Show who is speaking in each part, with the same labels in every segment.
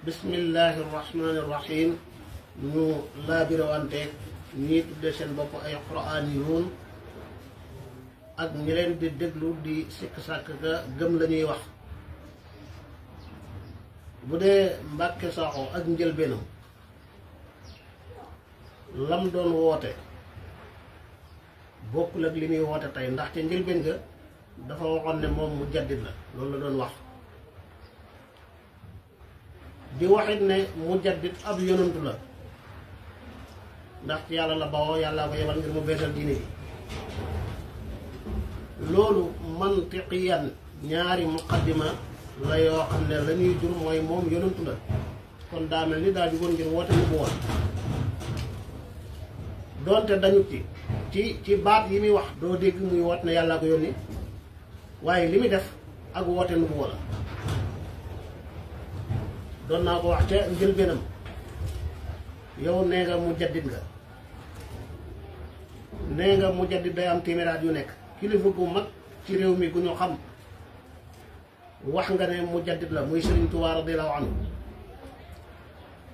Speaker 1: bismillahi rahmaani rahim ñu laabirawante ñii tudde seen bopp ay quraaniyuun ak ñi leen di déglu di sikk sàkk ga gëm la ñuy wax. bu dee Mbàkke Sakho ak njëlbeenam lam doon woote bokkul ak li muy woote tey ndax ca njëlbeen ga dafa waxoon ne moom mujaddid la loolu la doon wax. di waxit ne mujaddid ab yonantu la ndax ci yàlla la bawoo yàllaa ko yebal ngir mu beesal diine bi. loolu mantiqiyan ñaari muqaddima la yoo xam ne la ñuy jur mooy moom yonantu la kon daa mel ni daa jugoon ngir woote mu bu woon doonte dañu ci baat yi muy wax doo dégg muy woote ne yàllaa ko yónni waaye li muy def ak woote nu bu wala doon naa ko wax ca njëlbeenam yow nee nga mujaddid nga nee nga mujaddid day am téeméeraat yu nekk kilifa gu mag ci réew mi gu ñu xam wax nga ne mujaddid la muy Sëriñ Tuubaa radiyallaahu anhu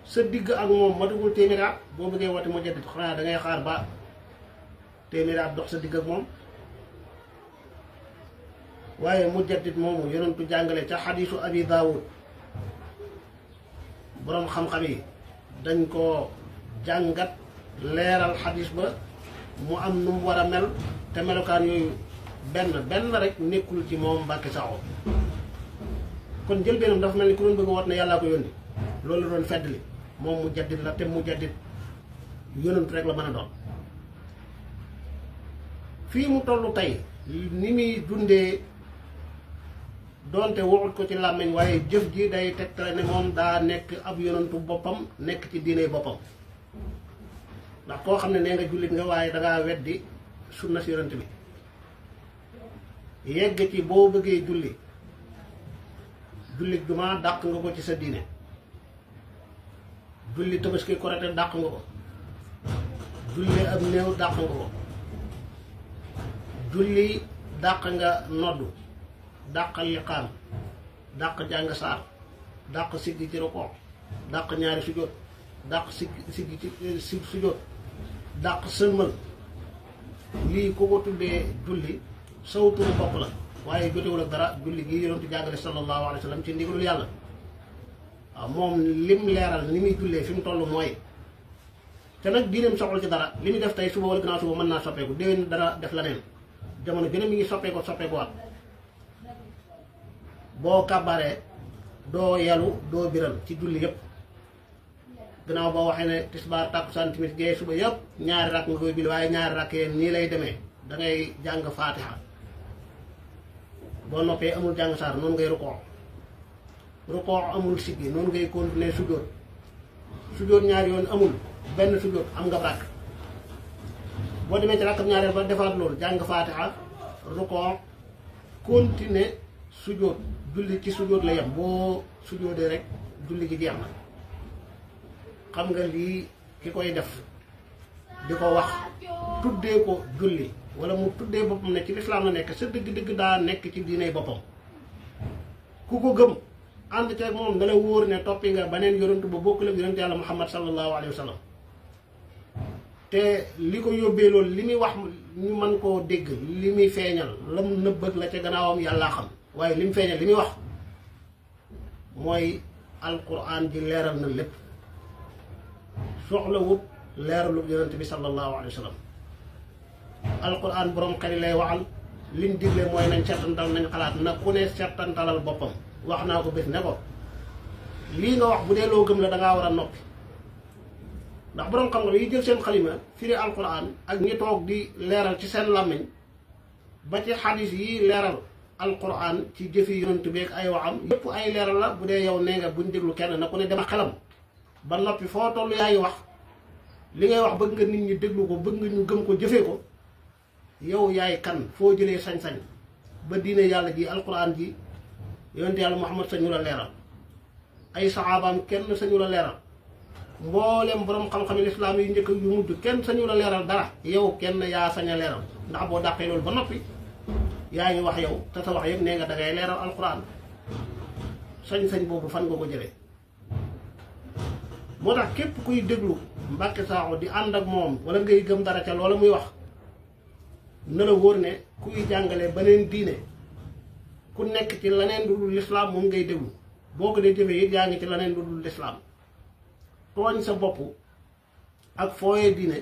Speaker 1: sa digg ak moom matugul téeméeraat boo bëggee woote mujaddid xanaa da ngay xaar ba téeméeraat dox sa digg ak moom waaye mujaddid moomu yonentu jàngale ca xadiisu Abi Daawud boroom xam-xam yi dañ ko jàngat leeral xadis ba mu am nu mu war a mel te melokaan yooyu benn rek nekkul ci moom Mbàkke Sakho kon njëlbeenam dafa mel ni ku doon bëgg a woot ne yàllaa ko yónni loolu la doon feddli moom mujaddid la te mujaddid yonantu rek la mën a doon. fii mu tollu tey ni muy dundee doonte waxut ko ci làmmiñ waaye jëf ji day tegtale ne moom daa nekk ab yonantu boppam nekk ci diine boppam ndax koo xam ne nee nga jullit nga waaye dangaa weddi sunna si yonant bi yegg ci boo bëggee jullit jumaa dàq nga ko ci sa diine julli tabaski korite dàq nga ko julli ab néew dàq nga ko julli dàq nga noddu dàq liqaam dàq jàng saar dàq siggi ci rukoo dàq ñaari sujjóot dàq siggi ci sujjóot dàq sëlmal lii ku ko tuddee julli saw turu bopp la waaye jotewul ak dara julli gi yonentu jàngale sallallahu alayhi wa sallam ci ndigalul yàlla waaw moom lim leeral ni muy jullee fi mu toll mooy te nag diineem soxla ci dara li muy def tey suba wala gannaaw suba mën naa soppeeku déwén dara def leneen jamono gën a mi ngi soppeeku waat boo kàbbaree doo yalu doo biral ci julli yëpp gannaaw boo waxee ne tisbaar tàkkusaan timis gee suba yëpp ñaari rakk nga koy julli waaye ñaari rakk yeen nii lay demee da ngay jàng faatiha boo noppee amul jàng saar noonu ngay rukoo amul siggi noonu ngay continuer sujjóot ñaari yoon amul benn sujjóot am nga rakk boo demee ci rakkam ñaareel ba defaat loolu jàng faatiha rukoo continuer sujjóot julli ci sujjóot la yem boo sujjóotee rek julli gi jeex na xam nga lii ki koy def di ko wax tuddee ko julli wala mu tuddee boppam ne ci lislaam la nekk sa dëgg-dëgg daa nekk ci diiney boppam ku ko gëm ànd ceeg moom nga la wóor ne toppi nga beneen yonent ba bokkul ak yonent yàlla Muhammad sallallahu alayhi wa sallam te li ko yóbbee loolu li muy wax ñu mën koo dégg li muy feeñal lam nëbbëg la ca gannaawam yàllaa xam waaye li mu feeñal li muy wax mooy alquran ji leeral na lépp soxlawut leeralu yonent bi sallallahu alayhi wa sallam alquran borom xel lay waxal liñ digle mooy nañ settantal nañ xalaat na ku ne settantalal boppam wax naa ko bés ne ko lii nga wax bu dee loo gëm la dangaa war a noppi ndax borom xam-xam yi jël seen xalima firi alquran ak ñi toog di leeral ci seen làmmiñ ba ci xadis yi leeral alquran ci jëfi yonent bi ak ay waxam yëpp ay leeral la bu dee yow nee nga buñ déglu kenn na ku ne dema xelam ba noppi foo toll yaa ngi wax li ngay wax bëgg nga nit ñi déglu ko bëgg nga ñu gëm ko jëfee ko yow yaay kan foo jëlee sañ-sañ ba diine yàlla ji alquran ji yonent yàlla Muhammad sañu la leeral ay saxaabaam kenn sañu la leeral mboolem borom xam-xami lislaam yi njëkk yu mujj kenn sañu la leeral dara yow kenn yaa sañ a leeral ndax boo dàqee loolu ba noppi yaa ngi wax yow te sa wax yëpp nee nga dangay leeral alquran sañ-sañ boobu fan nga ko jëlee moo tax képp kuy déglu Mbàkke Saaxo di ànd ak moom wala ngay gëm dara ca loola muy wax na la wóor ne kuy jàngale beneen diine ku nekk ci leneen lu dul lislaam moom ngay déglu boo ko dee jëfee it yaa ngi ci leneen lu dul lislaam tooñ sa bopp ak fooyee diine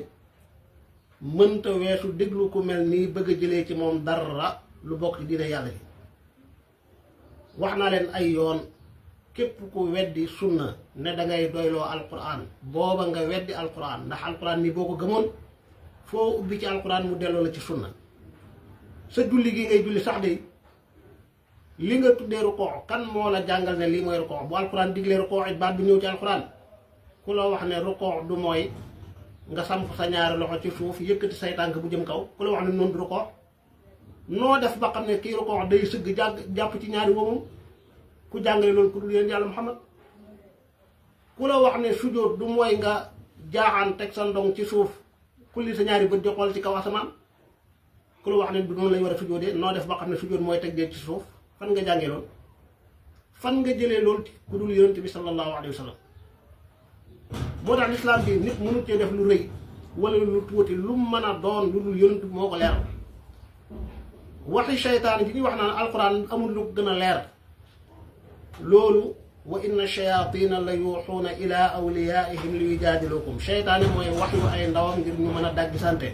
Speaker 1: mënta weesu déglu ku mel nii bëgg a jëlee ci moom dara lu bokk ci diine yàlla yi wax naa leen ay yoon képp ku weddi sunna ne dangay doyloo alquran booba nga weddi alquran ndax alquran ni boo ko gëmoon foo ubbi ci alquran mu delloo la ci sunna sa julli gi ngay julli sax de li nga tuddee rukoo kan moo la jàngal ne lii mooy rukoo bu alquran diglee rukoo it baat bi ñëw ci alquran ku la wax ne rukoo du mooy nga samp sa ñaari loxo ci suuf yëkkati say tànk bu jëm kaw ku la wax ne noonu du rukoo noo def ba xam ne kii rukoo day sëgg jàpp ci ñaari womam ku jàngale loolu ku dul yéen yàlla Muhammad ku la wax ne sujjóot du mooy nga jaaxaan teg sa ndong ci suuf kulli sa ñaari bët di xool ci kaw asamaan ku la wax ne du noonu lañ war a sujjóotee noo def ba xam ne sujjóot mooy teg dee ci suuf fan nga jàngee loolu fan nga jëlee loolu ku dul yonent bi sallallahu alayhi wa sallam moo tax lislaam bi nit mënut cee def lu rëy wala lu tuuti lu mën a doon lu dul yonent bi moo ko leeral waxi seytaan gi ñuy wax naan alquran amul lu gën a leer loolu wa inna shayatina la yuuxuuna ila awliyaihim li yujaadilukum seytaane mooy wax yu ay ndawam ngir ñu mën a dagg sante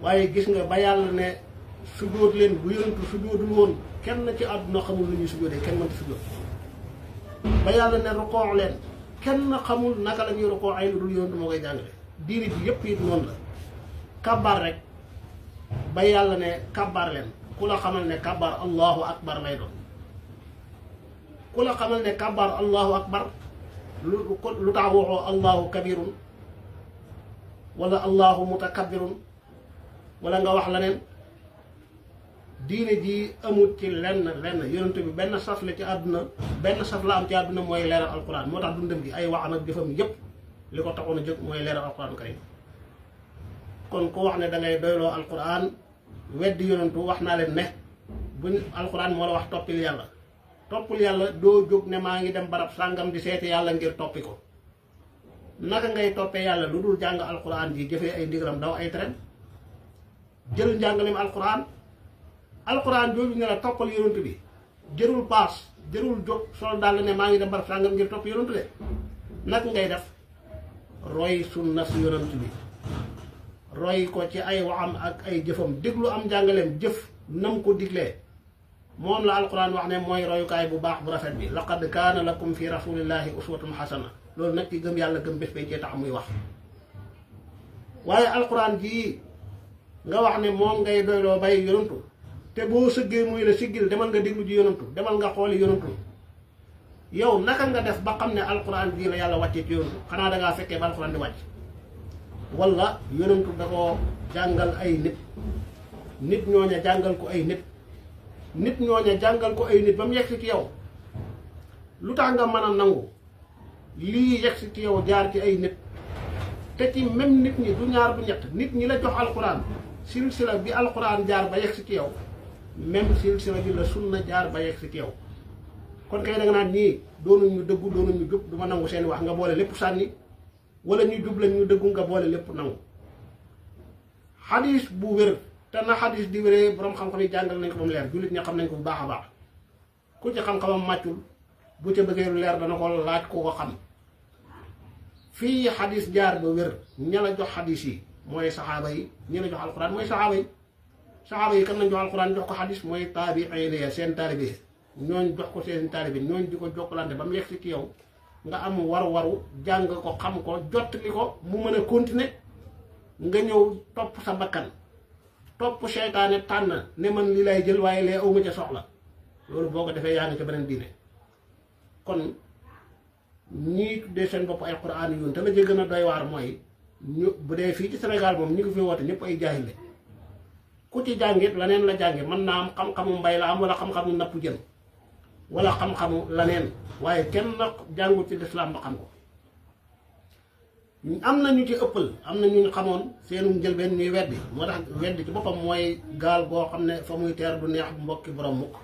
Speaker 1: waaye gis nga ba yàlla ne sujjóot leen bu yonentu sujjóotul woon kenn ci àdduna xamul lu ñuy sujjóotee kenn mënta sujjóot ba yàlla ne rukoo leen kenn xamul naka la ñuy rukoo ay lu dul yonentu moo koy jàngale diine bi yépp it noonu la kabbar rek ba yàlla ne kabbar leen ku la xamal ne kabbar allahu akbar lay doon ku la xamal ne kabbar allahu akbar lu tax waxoo allahu kabirun wala allahu mutakabbirun wala nga wax leneen diine ji amul ci lenn yonent bi benn saf la ci àdduna benn saf la am ci àdduna mooy leeral alquran moo tax dundam gi ay waxam ak jëfam yépp li ko taxoon a jóg mooy leeral alquran karim kon ku wax ne dangay doyloo alquran weddi yonentu wax naa leen ne buñ alquran moo la wax toppil yàlla toppul yàlla doo jóg ne maa ngi dem barab sàngam di seeti yàlla ngir toppi ko naka ngay toppee yàlla lu dul jàng alquran ji jëfee ay ndigalam daw ay tere jël njàngaleem alquran jooju ne la toppal yonent bi jërul paas jërul jóg sol daal ne maa ngi dem barab sàngam ngir topp yonent de naka ngay def roy sunna si yonent bi roy ko ci ay waxam ak ay jëfam déglu am njàngaleem jëf nam ko diglee moom la alquran wax ne mooy royukaay bu baax bu rafet bi laqad kaana lakum fi rasulillahi uswatun xasana loolu nag ci gëm yàlla gëm bés bay cee tax muy wax waaye alquran jii nga wax ne moom ngay doyloo bay yonantu te boo sëggee muy la siggil demal nga déglu ji yonantu demal nga xooli yonantu yow naka nga def ba xam ne alquran jii la yàlla wàccee ci yonantu xanaa dangaa fekkee ba alquran di wàcc wala yonantu da ko jàngal ay nit ñooña jàngal ko ay nit ñooña jàngal ko ay nit ba mu yegsi ci yow lu tax nga mën a nangu lii yegsi ci yow jaar ci ay nit te ci même nit ñi du ñaar du ñett nit ñi la jox alquran silsila bi alquran jaar ba yegsi ci yow même silsila bi la sunna jaar ba yegsi ci yow kon kay da nga naan ñii doonuñu dëggu doonuñu jub du ma nangu seen wax nga boole lépp sànni wala ñu jub lañ ñu dëggu nga boole lépp nangu xadis bu wér te na xadis di wéree borom xam-xam yi jàngal nañ ko ba mu leer jullit ñi xam nañ ko bu baax a baax ku ci xam-xamam màccul bu ca bëggee lu leer dana ko laaj ko ko xam fii xadis jaar ba wér ña la jox xadis yi mooy saxaaba yi ñi la jox alquran mooy saxaaba yi kan lañ jox alquran jox ko xadis mooy taabi'iin seen taalibe ñooñ jox ko seen taalibe ñooñ di ko jokkalante ba mu yegg si ci yow nga am waru jàng ko xam ko jottali ko mu mën a continuer nga ñëw topp sa bakkan topp seytaane tànn ne man li lay jël waaye lee awma ca soxla loolu boo ko defee yaa ngi ca beneen diine kon ñii tuddee seen bopp ay quraan yoon te la ci gën a doy waar mooy ñu bu dee fii ci Sénégal moom ñu ngi fi woote ñëpp ay jaahil la ku ci jàngit laneen la jànge mën naa am xam-xamu mbay la am wala xam-xamu napp jën wala xam-xamu laneen waaye kenn na jàngut ci lislaam ba xam ko am na ñu ci ëppal am na ñu xamoon seenu njëlbeen ñuy weddi moo tax weddi ci boppam mooy gaal goo xam ne fa muy teer du neex mbokki borom mukk